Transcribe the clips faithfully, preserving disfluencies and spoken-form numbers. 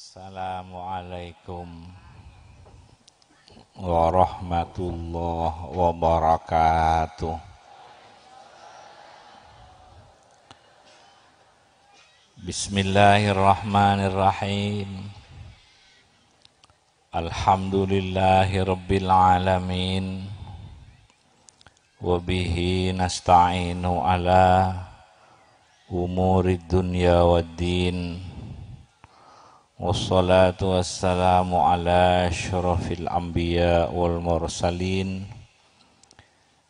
Assalamualaikum warahmatullahi wabarakatuh. Bismillahirrahmanirrahim. Alhamdulillahirabbil alamin. Wa bihi nasta'inu ala umurid dunya waddin. Wassalatu wassalamu ala asyrafil anbiya wal mursalin,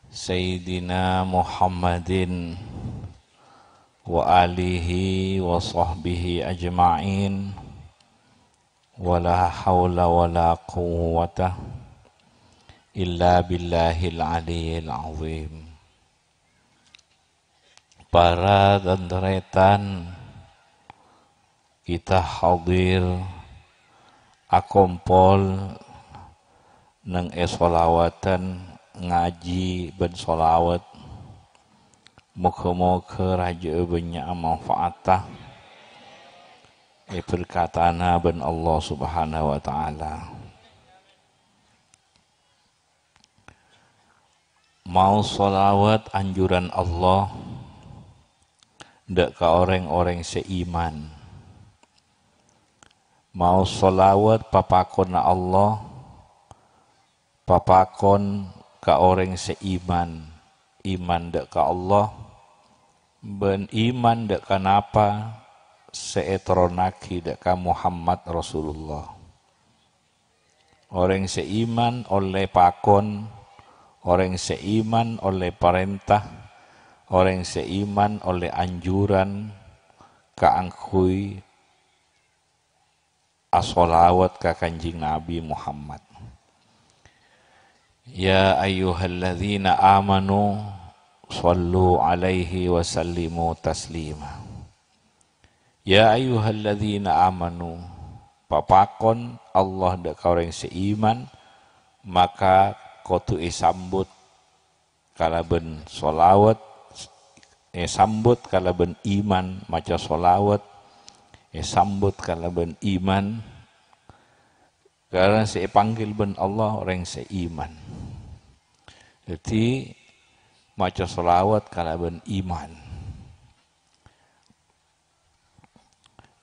Sayyidina Muhammadin wa alihi wa sahbihi ajma'in. Wa la haula wa la quwwata illa billahil aliyyil azim. Para tan-tarètan, kita hadir akompol neng è sholawatan, ngajhi bân sholawat. Moghâ-moghâ rajâ'â bânnya' manfaatta, èberkatana bân Allah Subhanahu wa Ta'ala. Maos sholawat anjuran Allah dâ' ka orèng-orèng sè iman. Maos sholawat papakonna Allah, papakon ka orèng sè iman, iman dâ' ka Allah, bân iman dâ' ka napa sè ètoronnaghi dâ' ka Muhammad Rasulullah. Orèng sè iman ollè pakon, orèng sè iman ollè parènta, orèng sè iman ollè anjuran kaangghuy asholawat ka Kanjeng Nabi Muhammad. Ya ayyuhalladzina amanu, shallu alaihi wa sallimu taslima. Ya ayyuhalladzina amanu, papakon Allah dâ' ka orèng sè iman, maka kodhu èsambut kalabân sholawat, èsambut kalabân iman, maca sholawat, èsambut kalabân iman, karana sè èpanggil bân Allah orèng sè iman. Dhâddhi, maca sholawat kalabân iman.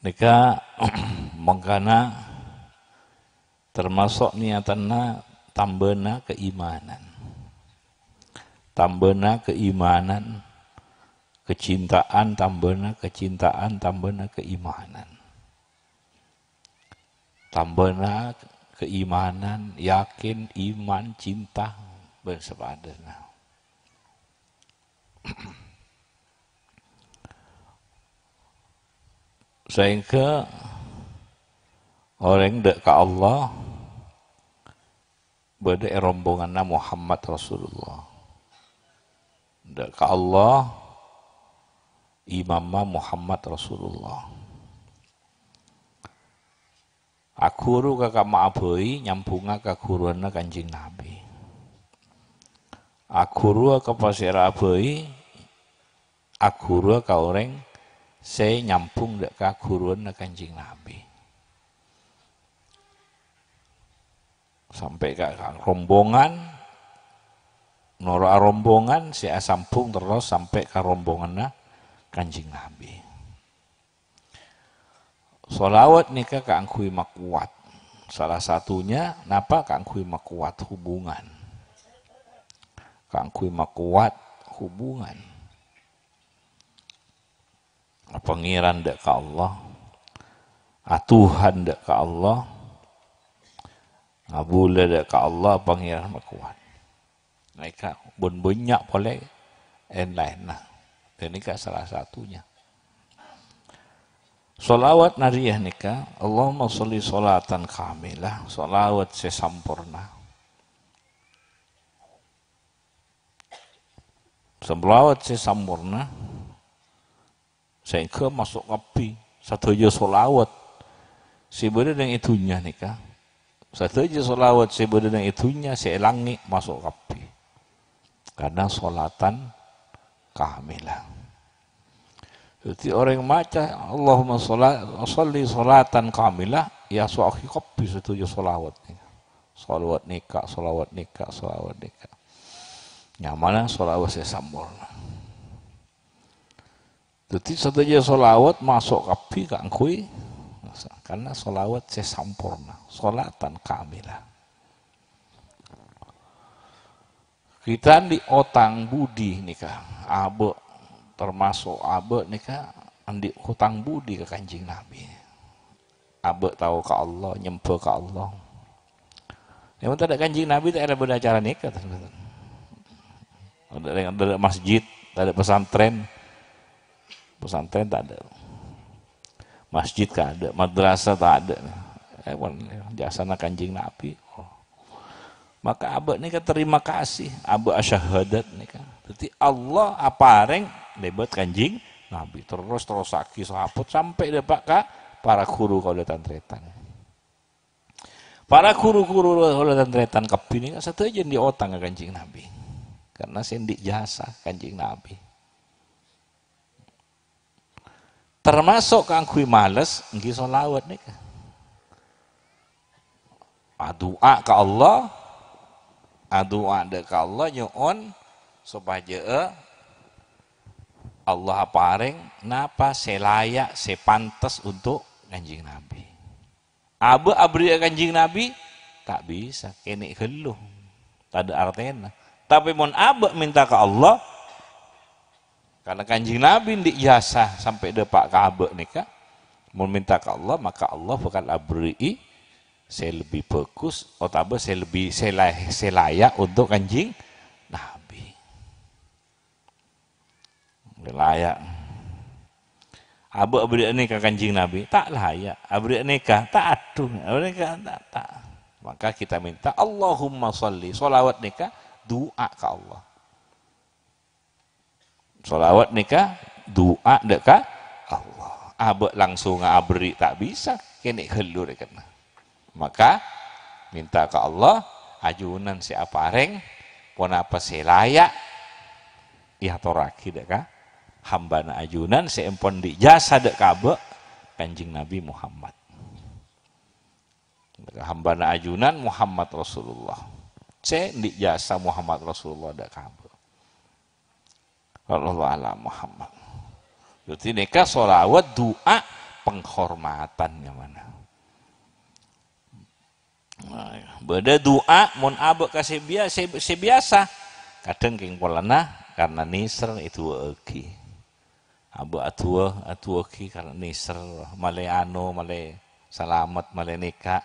Nèka mangkana tamaso' niyatanna tambâna kaimanan. Tambâna kaimanan, kacintaan tambâna kacintaan, tambâna kaimanan. Tambâna kaimanan, yakin, iman, cinta, bân sapadâna. Saèngghâ orèng dâ' ka Allah bâdâ è rombonganna Muhammad Rasulullah. Dâ' ka Allah, imamma Muhammad Rasulullah. Aghuru ka kamma'a bhâi, nyambhungnga ka ghuruwanna Kanjeng Nabi. Aghuru ka pasèra'a bhâi, aghuru ka orèng sè nyambhung dâ' ka ghuruwanna Kanjeng Nabi. Sampè' ka, ka rombongan, noro'a rombongan sè asambhung terros sampè' ka rombonganna Kanjeng Nabi. Sholawat nèka kaangghuy makowat. Salah satunya napa kaangghuy makowat hubungan. Kaangghuy makowat hubungan. Pangèran dâ' ka Allah. Atuhan dâ' ka Allah. Ngabulâ dâ' ka Allah, Pangèran makowat. Nèka bân bânnya' polè èn-laènna. Ghânèka salah satunya. Sholawat nariyah nèka, Allahumma sholli sholatan kamilah, sholawat sè samporna. Sholawat sè samporna, saèngghâ maso' kabbhi sadhâjâ sholawat sè bâdâ neng è dhunnya nèka. Sadhâjâ sholawat sè bâdâ neng è dhunnya sè è langngè' maso' kabbhi. Karna sholatan kamilah. Dhâddhi orèng maca, "Allahumma shola-, sholli sholatan kamilah", Èyaso'aghi kabbhi sadhâjâ shalawat nèka. Shalawat nèka, shalawat nèka, shalawat nèka. Nyamana shalawat sè samporna. Dhâddhi sadhâjâ shalawat maso' kabbhi kaangghuy, karna shalawat sè samporna, sholatan kamilah. Kita andi' otang budi nèka, abâ', termaso' abâ' nèka andi' otang budi ka Kanjeng Nabi. Abâ' tao ka Allah, nyemba ka Allah. Yâ, mon tadâ' Kanjeng Nabi, ta' kèra bâdâ acara nèka, ta-, tadâ', tadâ' masjid, tadâ' pesantren. Pesantren tadâ'. Masjid tadâ', madrasah tadâ'. Eh, pon, jasana Kanjeng Nabi. Maka abâ' nèka terima kasih, abâ' asyahadat nèka. Dhâddhi Allah aparèng lèbât Kanjeng Nabi. Terros, terrosaghi sahabat sampè' dâpa' ka para ghuru kaulâ tan-tarètan. Para ghuru-ghuru kaulâ tan-tarètan kabbhi nèka sadhâjâ andi' otang ka Kanjeng Nabi. Karna sè andi' jasa Kanjeng Nabi. Termaso' kaangghuy males, èngghi shalawat nèka. Adu'a ka Allah, adu'a dâ' ka Allah nyo'on sopajâ'â Allah aparèng napa sè laya', sè pantes untuk Kanjeng Nabi. Abâ' aberri' ka Kanjeng Nabi, ta' bisa, kènè' ghâllu. Tadâ' artèna. Tapè mon abâ' mènta ka Allah, karna Kanjeng Nabi andi' jasa sampè' dâpa' ka abâ' nèka, mon mènta ka Allah, maka Allah bhâkal aberri'i sè lebbi bhâghus, otabâ sè lebbi, sè la-, sè laya' untuk Kanjeng Nabi. Laya'. Abâ' aberri'â nèka Kanjeng Nabi, ta' laya'. Aberri'â nèka, ta' adhu. Aberri'â nèka, ta', ta'. Maka kita minta, Allahumma shalli. Shalawat nèka du'a ka Allah. Shalawat nèka du'a dâ' ka Allah. Abâ' langsung aberri' ta' bisa, kènè' ghâllu rèkenna. Maka, minta ka Allah, ajunan sè aparèng, ponapa sè laya', èyatorraghi dâ' ka hambana ajunan sè empon andi' jasa dâ' ka abâ', Kanjeng Nabi Muhammad. Dâ' ka hambana ajunan Muhammad Rasulullah. Sè andi' jasa Muhammad Rasulullah dâ' ka abâ'. Sallallahu ala Muhammad. Dhâddhi nèka shalawat du'a penghormatan nyamana. Nah, bâdâ du'a mon abâ' ka sè biya-, sè, sè biyasa. Kadhâng kèng polana karna nèser èdu'aaghi. Abâ' adu'a, adu'aaghi karna nèser, malè ano, malè salamet, malè nèka.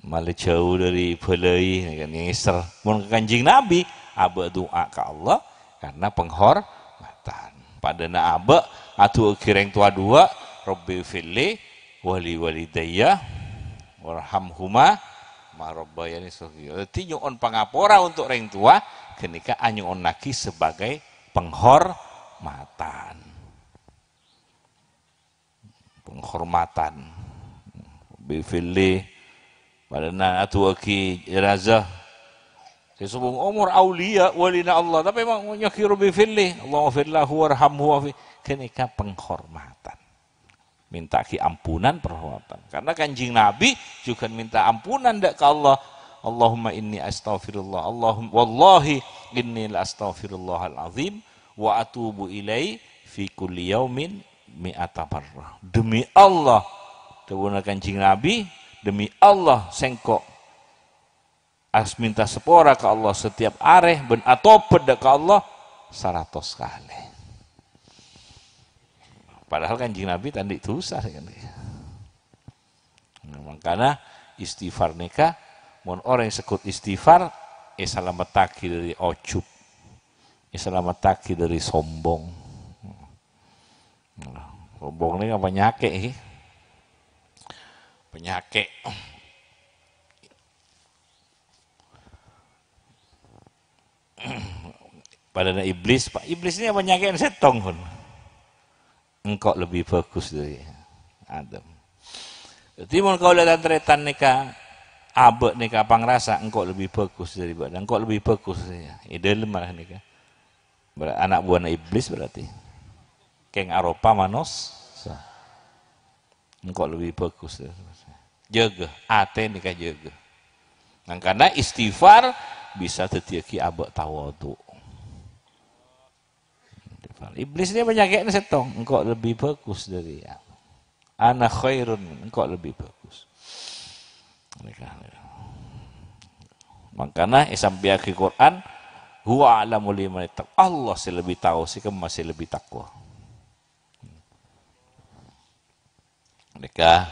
Malè jhâu dâri bâlâi, nèka nèser. Mon ka Kanjeng Nabi, abâ' du'a ka Allah karna penghormatan. Padâna abâ' adu'aaghi rèng towa duwâ', "Rabbighfirli wali walidayya warhamhuma kama rabbayani shaghira." Dhâddhi nyo'on pangapora untuk rèng towa, ghânèka anyo'onnaghi sebagai penghormatan. Penghormatan. Rabbighfirli. Padâna adu'aaghi jenazah. Sè sobung omor auliya, walina Allah. Tapè ma-, nyaghi Rabbighfirli. Allahummaghfir lahu warhamhu wa'afi. Ghânèka penghormatan. Minta'aghi ampunan, penghormatan. Karna Kanjeng Nabi jhughân minta ampunan dâ' ka Allah. "Allahumma inni astaghfirullah. Allahum-, wallahi inni la astaghfirullahal azim wa atubu ilaihi fi kulli yaumin mi'ata marrah." Demi Allah, dhâbuna Kanjeng Nabi, "Demi Allah, sèngko' as-, minta sapora ka Allah setiap arè bân atobhât dâ' ka Allah saratos kalè." Padahal Kanjeng Nabi ta' andi' dhusa, kan. Nah, mangkana istighfar nèka, mon orèng sèkut istighfar, èsalamettaghi dâri ojub, èsalamettaghi dâri sombong. Sombong nèka panyakè', eh. Panyakè'. Padâna iblis, Pak. Iblis nèka panyakè'na sèttong, pon. Engko' lebbi bhâghus dâri Adam. Dhâddhi, mon kaulâ tan-tarètan nèka, abâ' nèka pangrasa engko' lebbi bhâghus dâri bâ'na, engko' lebbi bhâghus, ya. È dâlem malah nèka. Ber-, ana' buwâna iblis berarti. Kèng aropa manossa. Engko' lebbi bhâghus. Jâgâ, atè nèka jâgâ. Mangkana istighfar bisa dhâddhiyâghi abâ' tawadhu. Iblis nèka panyakè'na sèttong, "Engko' lebbi bhâghus dhâri aku. Ana khairun, engko' lebbi bhâghus." Nèka. Mangkana èsampèyaghi Qur'an, "Huwa a'lamu liman ittaqa." Allah sè lebbi tao sè kemma sè lebbi takwa. Nèka,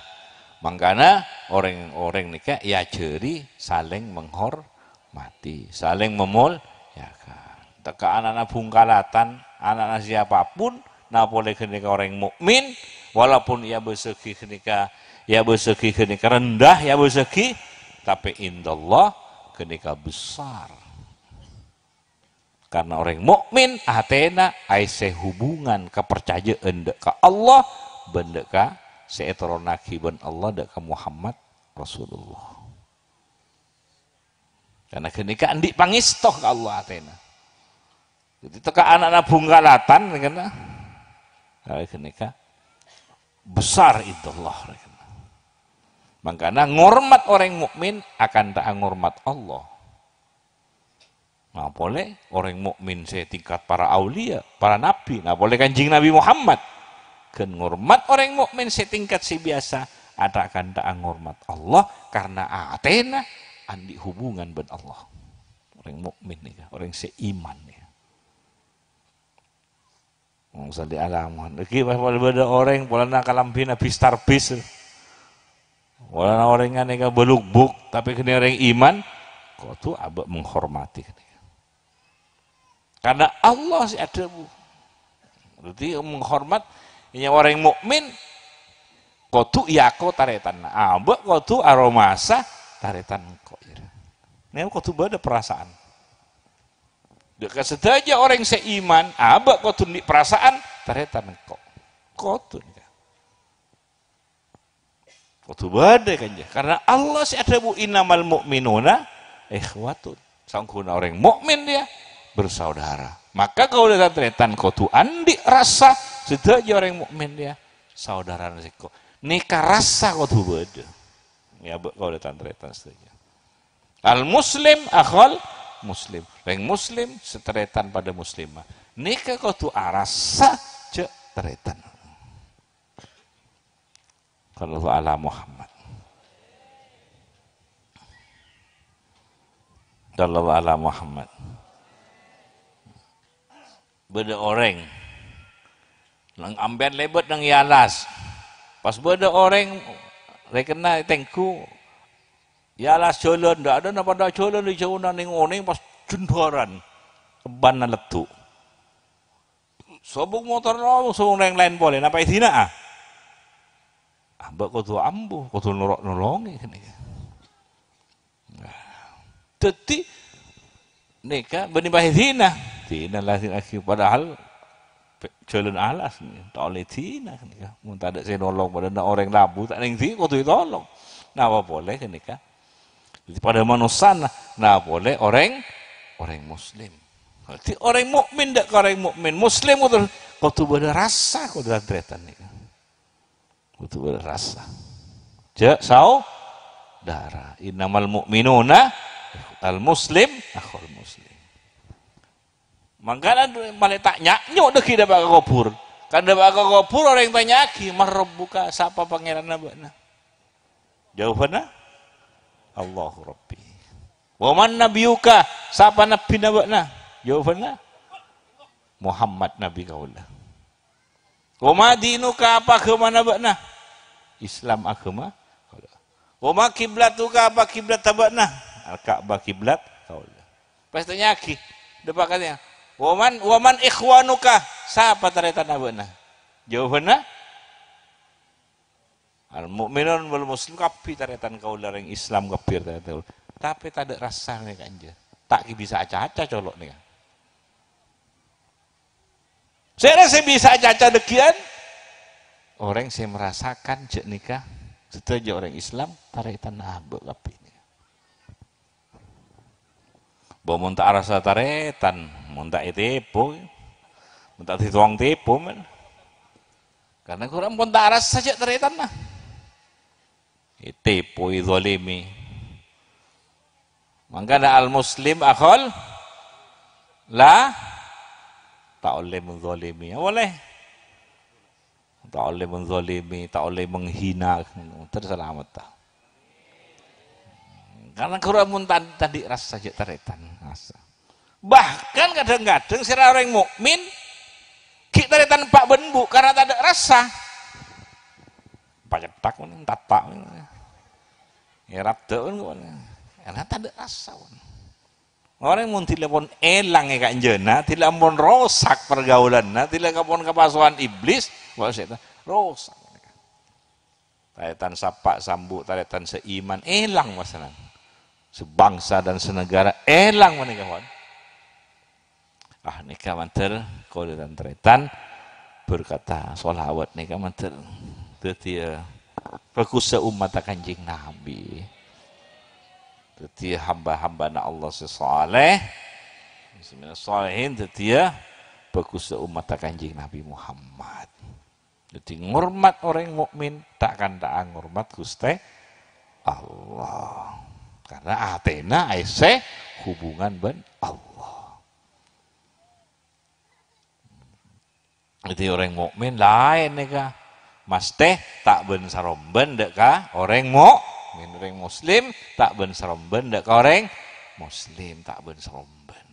mangkana orèng-orèng nèka èajhâri salèng menghormati, salèng memulyakan. Teka ana'na bhungkalatan, ana'na siapapun, napolè ghânèka orèng mukmin, walaupun èabâsaghi ghânèka, èabâsaghi ghânèka rendah, èabâsaghi, tapè indallah ghânèka besar. Karna orèng mukmin atèna aèssè hubungan kaparcajâ'ân dâ' ka Allah bân dâ' ka sè ètoronnaghi bân Allah dâ' ka Muhammad Rasulullah. Karna ghânèka andi' pangèsto ka Allah atèna. Dhâddhi teka ana'na bhungkalatan, rèkanna. Nah, ghânèka besar indallah, rèkanna. Mangkana ngormat orèng mukmin akanta'a ngormat Allah. Nah, polè orèng mukmin sè tingkat para auliya, para nabi, nah, polè Kanjeng Nabi Muhammad. Ghân ngormat orèng mukmin sè tingkat sè biyasa, akanta'a ngormat Allah karna atèna andi' hubungan bân Allah. Orèng mukmin nèka, orèng sè iman nèka. Allahumma shalli ala Muhammad. Lagi pas bâdâ orèng polana kalambhina bis-tarbis. Polana orèngnga nèka balugbuk, tapè ghânèka orèng iman, kodhu abâ' menghormati ghânèka. Karna Allah sè adhâbu. Berarti menghormat, iyâ orèng mukmin kodhu èako tarètanna. Abâ' kodhu aromasa tarètan engko'. Nèka kodhu bâdâ perasaan. Dâ' ka sadhâjâ orèng sè iman, abâ' kodhu andi' perasaan, tarètan engko'. Kodhu nèka. Kodhu bâdâ kanjâ. Karna Allah sè adhâbu, "Innamal mu'minuna ikhwatun." Saongghuna orèng mukmin dia bersaudara. Maka kaulâ tan-tarètan kodhu andi' rassa sadhâjâ orèng mukmin dia saudarana sèngko'. Nèka rassa kodhu bâdâ. Ya, abâ' kaulâ tan-tarètan sadhâjâ. Al muslim akhal muslim. Rèng muslim sè tarètan padâ muslimah. Nèka kodhu arassa jhâ' tarètan. Sallallahu ala Muhammad. Sallallahu ala Muhammad. Bâdâ orèng. Nang ampèyan lèbât nang è alas. Pas bâdâ orèng rèkenna ètengghu. È alas jhâlân, dâ' adâ' napa dâ' jhâlân è jhâuna nèng-onèng pas jendharan. Kebbanna leddhu'. Sobung motor nolo, sobung rèng laèn polè. Napa èdina'a? Abâ' kodhu ambu, kodhu noro'-nolongè ghânèka. Nah, dhâddhi, nèka bânnè pas èdina. Dina la dina aghi, padahal pe-, jhâlân alas, ta' ollè dina, nèka. Mon tadâ' sè nolong, padahal orèng labu, ta' nèng dhi kodhu ètolong. Napa polè ghânèka? Dhâddhi padâ manossana, napa polè orèng, orèng muslim. Dhâddhi orèng mukmin dâ' ka orèng mukmin, muslim kodhu, kodhu bâdâ rassa, kodhu tan-tarètan nèka. Kodhu bâdâ rassa. Jhâ' saudara. Innamal mu'minuna al muslim akhul muslim. Mangkana malè ta' nya'-nyo' dâggi' dâpa' ka kobhur. Kan dâpa' ka kobhur orèng tanya'aghi, "Man rabbuka?" Sapa pangèranna bâ'na? Jawabanna, "Allahu Rabbi." "Wa man nabiyyuka?" Sapa nabbhina bâ'na? Jawabanna, "Muhammad nabbhi kaulâ." "Wa ma dinuka?" Apa aghâmana bâ'na? "Islam aghâma kaulâ." "Wa ma kiblatuka?" Apa kiblatta bâ'na? "Al-Ka'bah kiblat kaulâ." Pas tanya'aghi, dâpa' ka tanya, "Wa man, wa man ikhwanuka?" Sapa tarètanna bâ'na? Jawabanna, "Al-mu'minun wal muslim," kabbhi tarètan kaulâ, rèng Islam kabbhi tarètan kaulâ. Tapè tadâ' rassana kanjâ. Ta' ghi' bisa aca-aca colo' nèka. Sèra sè bisa aca-aca dâggi'ân, orèng sè merasakan jhâ' nèka sadhâjâ orèng Islam tarètan abâ' kabbhi nèka. Bâ mon ta' arassa tarètan, mon ta' ètèpo, mon ta' ètètowang tèpo, men. Karna korang pon ta' arassa jhâ' tarètanna. Ètèpo, èzalimi. Mangkana al-muslim akhul la ta' ollè menzalimi. Ollè. Ta' ollè menzalimi, ta' ollè menghina. Terros salamet ta'. Karena ghuru ampon tan-, tadâ' rassa jhâ' tarètan. Rassa. Bahkan kadhâng-kadhâng sèra orèng mukmin ghi' tarètan empa' bân embu' karena tadâ' rassa. Pacèthak ngono, tata' ngono. Ya, radda ngono. Karena tadâ' rassa, pon. Orèng mon dhilâ pon èlang è kanjâna, dhilâ ampon rosak pergaulanna, dhilâ kapon kapasowan iblis, wah, sètan, rosak. Tarètan sapa' sambu', tarètan seiman, èlang masalan. Sebangsa dan senegara, èlang panèka, pon. Ah, nèka mandhâr, kaulâ tan-tarètan, berkata sholawat nèka mandhâr. Dhâddhiyâ, bhâghussa ummatta Kanjeng Nabi. Dhâddhiyâ hamba-hambana Allah sè saleh. Bismillahirrahmanirrahim. Dhâddhiyâ, bhâghussa ummatta Kanjeng Nabi Muhammad. Dhâddhi, ngormat orèng mukmin ta' kantha'an ngormat Ghustè Allah. Karena atèna aèssè hubungan bân Allah. Dhâddhi, orèng mukmin laèn nèka. Mastè ta' bân-sarombân dâ' ka orèng mukmin. Orèng muslim ta' bân-sarombân dâ' ka orèng muslim, ta' bân-sarombân.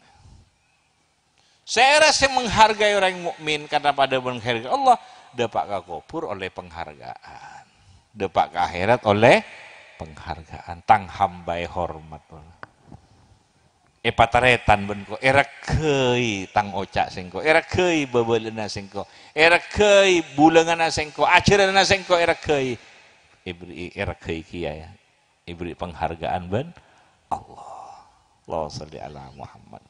Sèra sè menghargai orèng mukmin karena padâ menghargai Allah, dâpa' ka kobhur ollè penghargaan. Dâpa' ka akhèrat ollè penghargaan. Tang hamba èhormat. Èpatarètan bân ko-, èrèghâi tang oca' sèngko', èrèghâi bhâbhâlâna sèngko', èrèghâi bulânganna sèngko', ajhârânna sèngko', èrèghâi. Èbherri'i, èrèghâi kèya, ya. Èbherri' penghargaan bân Allah. Allahumma shalli ala Muhammad.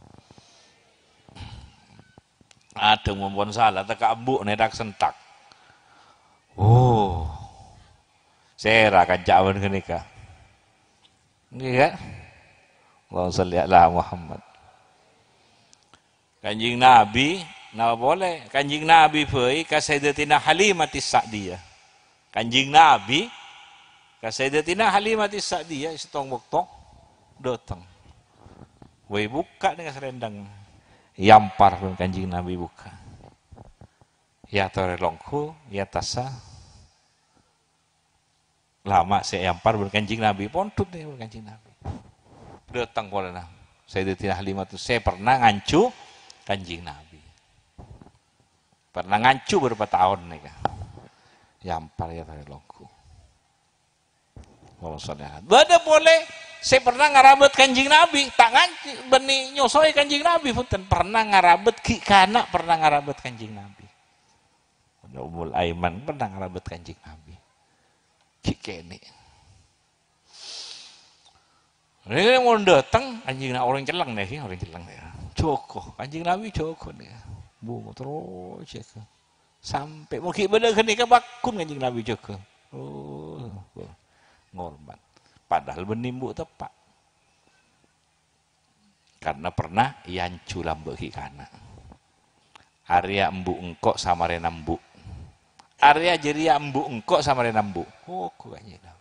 Adhâng mon pon sala, teka embu' nètak-sentak. Oh. Sèra kanca bân ghânèka. Ngghi, kan? Allahumma shalli ala Muhammad. Kanjeng Nabi, napa polè? Kanjeng Nabi bhâi ka Sayyidatina Halimatis Sa'diyah. Kanjeng Nabi ka Sayyidatina Halimatis Sa'diyah, sèttong bâkto dâteng. Wèy, bukka' nèng ka salendhâng. Èyampar bân Kanjeng Nabi bukka'. Èyatorè longghu, èyatassa. Lama sè èyampar bân Kanjeng Nabi, pondhut nèng bân Kanjeng Nabi. Dâteng polana Sayyidatina Halimah tu sè pernah ngancu Kanjeng Nabi. Pernah ngancu bârâmpa taon nèka. Èyampar èyatorè longghu. Allahumma shalli ala. Bâdâ polè sè pernah ngarabât Kanjeng Nabi, ta' ngancu, bânnè nyosoè Kanjeng Nabi, bhunten. Pernah ngarabât ghi' kana', pernah ngarabât Kanjeng Nabi. Ummul Aiman pernah ngarabât Kanjeng Nabi. Ghi' kènè'. Rèng mon dâteng, Kanjeng Na-, orèng celleng nèka, orèng celleng nèka. Jâgâ, Kanjeng Nabi jâgâ nèka. Bu, terros jâgâ. Sampè' mon ghi' bâdâ ghânèka pagghun Kanjeng Nabi jâgâ. Oh, ngormat. Padahal bânnè embu' teppa'. Karena pernah èancu lambâ' ghi' kana'. Arèya embu' engko' samarèna embu'. Arèya jârèya embu' engko' samarèna embu'. Oh, Kanjeng Nabi.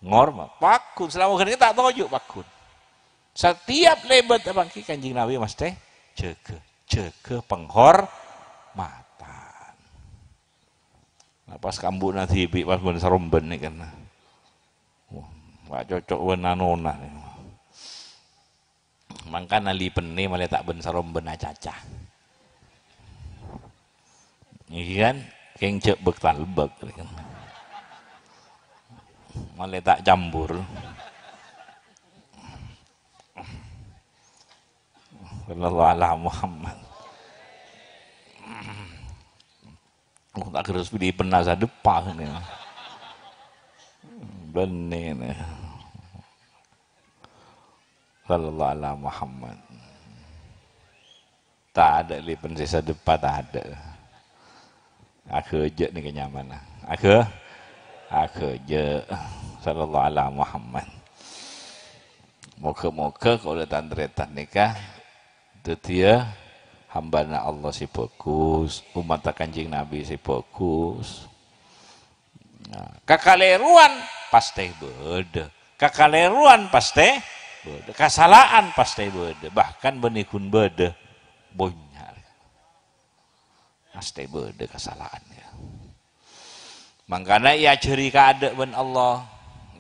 Ngormat, pagghun, salama ghânèka ta' toju' pagghun. Setiap lèbât apa ghi' Kanjeng Nabi mastè jâgâ, jâgâ penghormatan. Nah, pas ka embu'na dhibi', pas bân-sarombân nèka. Wah, ta' cocok bân anona nèka. Mangkana lipennè malè ta' bân-sarombân acaca. Iyâ kan? Kèng jhâ' bâk-talbâk. Malè ta' cambur. Sallallahu ala Muhammad. Oh, ta' gerus bâdâ pènna sadeppa nèka. Bânnè nèka. Sallallahu ala Muhammad. Tadâ' lipen sè sadeppa, tadâ'. Aghâjâ' nèka nyamana. Aghâ-, aghâjâ'. Sallallahu ala Muhammad. Moghâ-moghâ kaulâ tan-tarètan nèka dhâddhiyâ hambâna Allah sè bhâghus, ommatta Kanjeng Nabi sè bhâghus. Nah, kakalèrowan pastè bâḍâ. Kakalèrowan pastè bâḍâ. Kasala'an pastè bâḍâ. Bahkan bânnè ghun bâḍâ. Bânnya'. Pastè bâḍâ kasala'an, ya. Mangkana èajhâri kaadâ' bân Allah.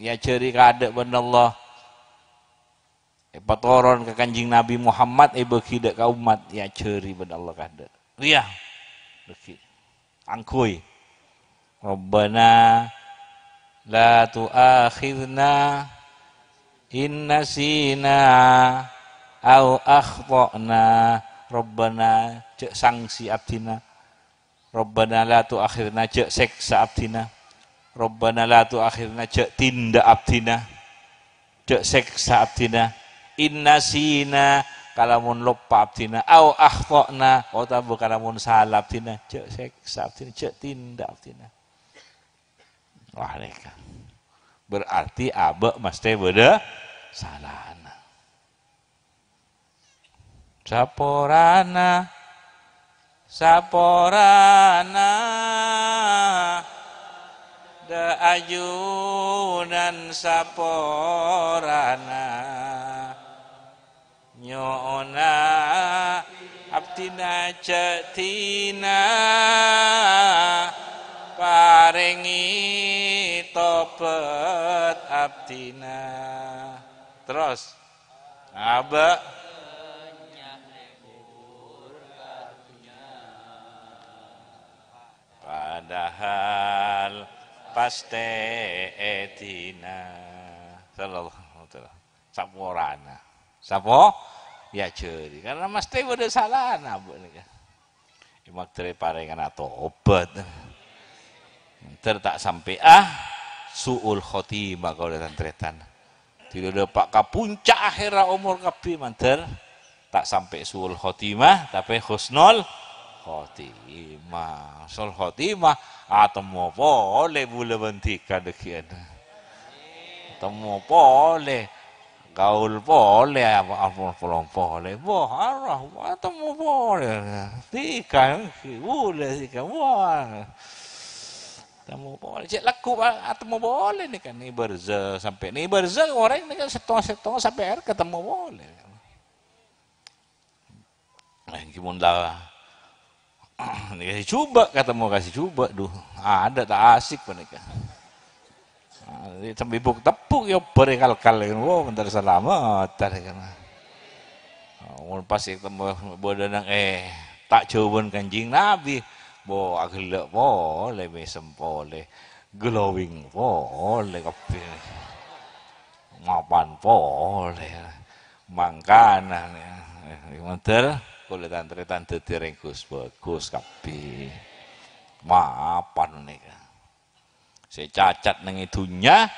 Èajhâri kaadâ' bân Allah. Èpatoron ka Kanjeng Nabi Muhammad, èbâgi ḍâ' ka ommat, èajhâri bân Allah kaadâ'. Rèya. Bâgi. Angghuy. Rabbana la tu'akhidna in nasina au akhta'na. Rabbana, jhâ' sangsi abdhina. Rabbana la tu'akhidna, jhâ' sèksa abdhina. Rabbana la tu'akhidna, jhâ' tindak abdhina. Jhâ' sèksa abdhina. In nasina, kalamon loppa abdhina. Au akhta'na, otabâ kalamon sala abdhina. Jhâ' sèksa abdhina, jhâ' tindak abdhina. Wah, nèka. Berarti abâ' mastè bâḍâ salana. Saporana, saporana, ḍâ' ajunan saporana. Nyo'ona abdhina jhâ' dhina, parèngè tobhât abdhina. Terros, abâ'. Padahal pastè èdina. Sallallahu alaihi wasallam. Saporana. Sapo? Èajhâri. Karena mastè bâḍâ salana, Bu, nèka. Èmagdhâr parèngana tobhât. Èmagdhâr ta' sampè'a su'ul khotimah, kaulâ tan-tarètan. Ḍâri ḍâpa' ka puncak akhèrra omor kabbhi, mandhâr ta' sampè' su'ul khotimah, tapè husnul khotimah. Husnul khotimah, atemmo polè bulâ bân dhika ḍâggi'ân. Temmo polè, gaul polè, apa, apa, polong polè. Wah, arah, atemmo polè. Dhika, bulâ dhika, wah. Temmo polè. Cè' lagghu, Pak, atemmo polè nèka, nè barza sampè'. Nè barza orèng nèka sèttong-sèttong sampè' akhèr katemmo polè. Ènggi mon la, nèka sè jhubâ' katemmo ka sè jhubâ', ḍu, aḍâ' ta' asik panèka. Ah, sampè' buk-tebbuk ya bârè kal-kal, wo, mandhâr salamet, kan. Mon pas ètemmo bâḍâ nang, eh, ta' jhâuwân Kanjeng Nabi, bo, aghellâ' polè, mèsem polè, glowing polè kabbhi. Mapan polè. Mangkana, eh, mandhâr, kaulâ tan-tarètan dhâddhi rèng ghus-bhâghus kabbhi. Mapan nèka. Sè cacat neng è dhunnya,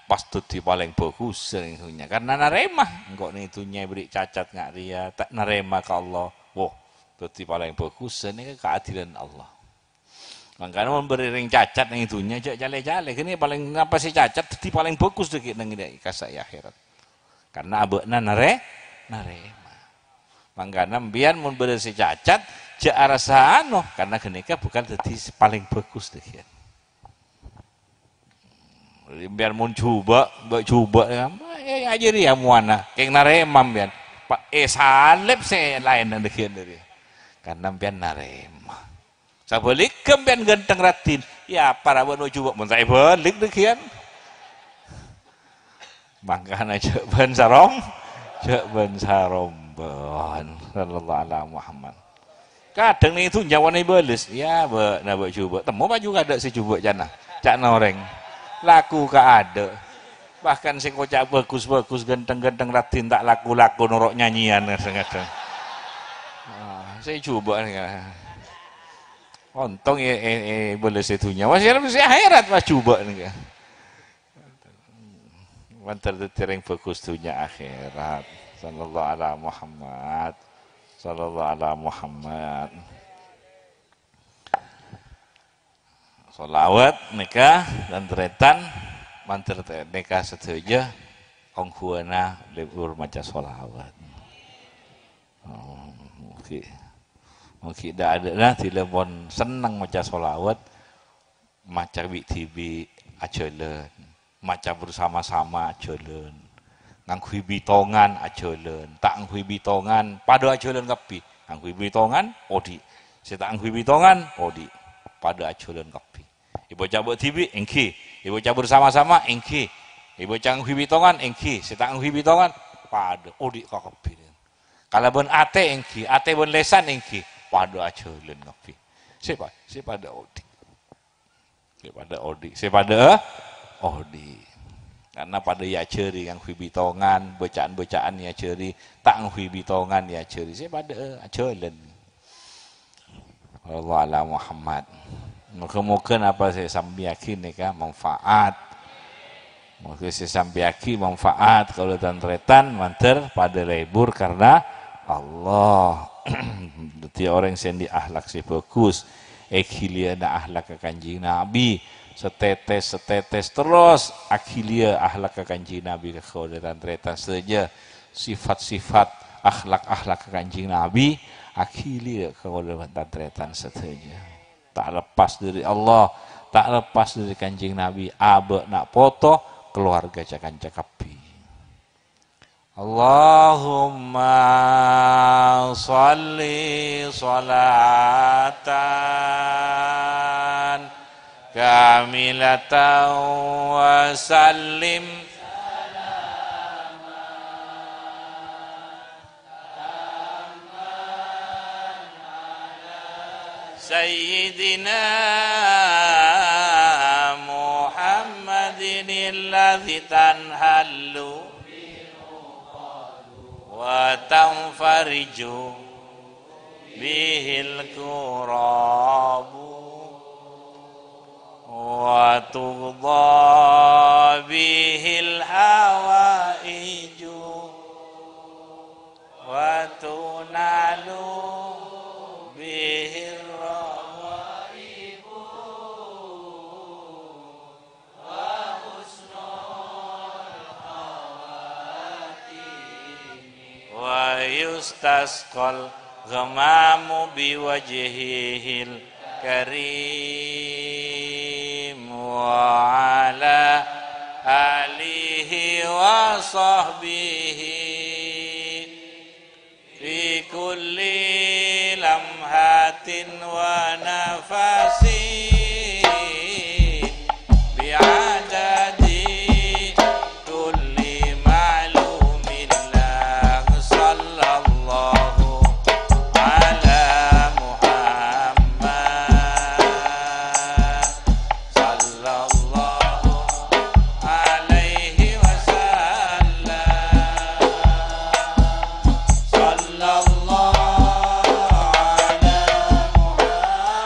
pas dhâddhi palèng bhâghus neng è dhunnya. Karna narèma, engko' neng è dhunnya èberri' cacat nga' rèya, ta' narèma ka Allah. Woh, dhâddhi palèng bhâghus, nèka kaadilan Allah. Mangkana mon bârri' rèng cacat neng è dhunnya, jhâ' calè-calè. Ghânèka palèng napa sè cacat, dhâddhi palèng bhâghus ḍâggi' neng è kassa' è akhèrat. Karna abâ'na narè-, narèma. Mangkana empèyan mon bâḍâ sè cacat, jhâ' arassa ano, karna ghânèka bhâkal dhâddhi sè palèng bhâghus ḍâggi'ân. Empèyan mon jhubâ', bâ' jhubâ', ya, ya, ya, jârèya mowana, kèng narèma empèyan. Pa-, èsalib sè laènna ḍâggi'ân ḍâri. Karna empèyan narèma. Sabhâligghâ empèyan ghântheng raddhin, ya, para bân jhubâ' mon ta' èbâlik ḍâggi'ân. Mangkana jhâ' bân sarong, jhâ' bân sarombân. Sallallahu ala Muhammad. Kadhâng neng è dhunnya bâ'na èbâles. Ya, bâ'na bâ' jhubâ'. Temmo paju kaḍâ' sè jhubâ' ca'na. Ca'na orèng. Laku kaḍâ'. Bahkan sè koca' bhâghus-bhâghus, ghântheng-ghântheng raddhin ta' laku-laku noro' nyanyèyan kadhâng-kadhâng. Ah, sè jhubâ' nèka. Ontong è, è, è bâles è dhunnya. Wah, sè, sè akhèrat wah jhubâ' nèka. Mandhâr dhâddhi rèng bhâghus dhunnya akhèrat. Sallallahu ala Muhammad. Sallallahu ala Muhammad. Sholawat nèka, tan-tarètan, mandhâr te-, nèka sadhâjâ ongghuwânna lebur maca sholawat. Oh, mungkin, mungkin ḍâ'-aḍâ'na dhilâ mon senneng maca sholawat, maca bi'-dhibi' ajhâlân. maca bersama-sama ajhâlân. Ngangghuy bitongan ajhâlân. Ta' ngangghuy bitongan, padâ ajhâlân kabbhi. Ngangghuy bitongan, odi'. Sè ta' ngangghuy bitongan, odi'. Padâ ajhâlân kabbhi. Èbâca bâ' dhibi', èngghi. Èbâca bersama-sama, èngghi. Èbâca ngangghuy bitongan, èngghi. Sè ta' ngangghuy bitongan, padâ. Odi' kakabbhi. Kalabân atè èngghi, atè bân lèsan èngghi, padâ ajhâlân kabbhi. Sè pa-, sè padâ odi'. Sè padâ odi', sè padâ odi'. Karna padâ èajhâri ngangghuy bitongan, bâca'an-bâca'an èajhâri, ta' ngangghuy bitongan èajhâri, sè padâ ajhâlân. Wallahu a'lam Muhammad. Moga-moga napa sè èsampèyaghi nèka manfaat. Moga sè èsampèyaghi manfaat kaulâ tan-tarètan, mandhâr padâ lebur karna Allah. Dhâddhi orèng sè andi' akhlak sè bhâghus, èghiliyâna akhlakka Kanjeng Nabi, satètès-satètès terros aghiliyâ akhlakka Kanjeng Nabi ka kaulâ tan-tarètan sadhâjâ. Sifat-sifat, akhlak-akhlakka Kanjeng Nabi aghiliyâ ka kaulâ tan-tarètan sadhâjâ. Ta' lepas dhâri Allah, ta' lepas dhâri Kanjeng Nabi, abâ' na' poto, kalowarga ca-kanca kabbhi. Allahumma shalli shalatan kamilatan wa sallim Sayyidina Muhammadin alladzi tanhallu wa tanfariju bihil kurabu wa tuqda bihil hawaiju. Wa tunalu bihir rawaibu wa husnul khawatimi. Wa yustasqal ghamamu biwajhihil karim wa ala alihi wa sahbihi fi kulli lamhatin wa nafasin bi'adadi kulli ma'lumin lak. Sallallahu ala Muhammad. Sallallahu alaihi wasallam. Sallallahu ala Muhammad.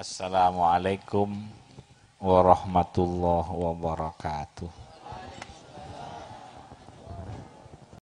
Assalamualaikum warahmatullahi wabarakatuh.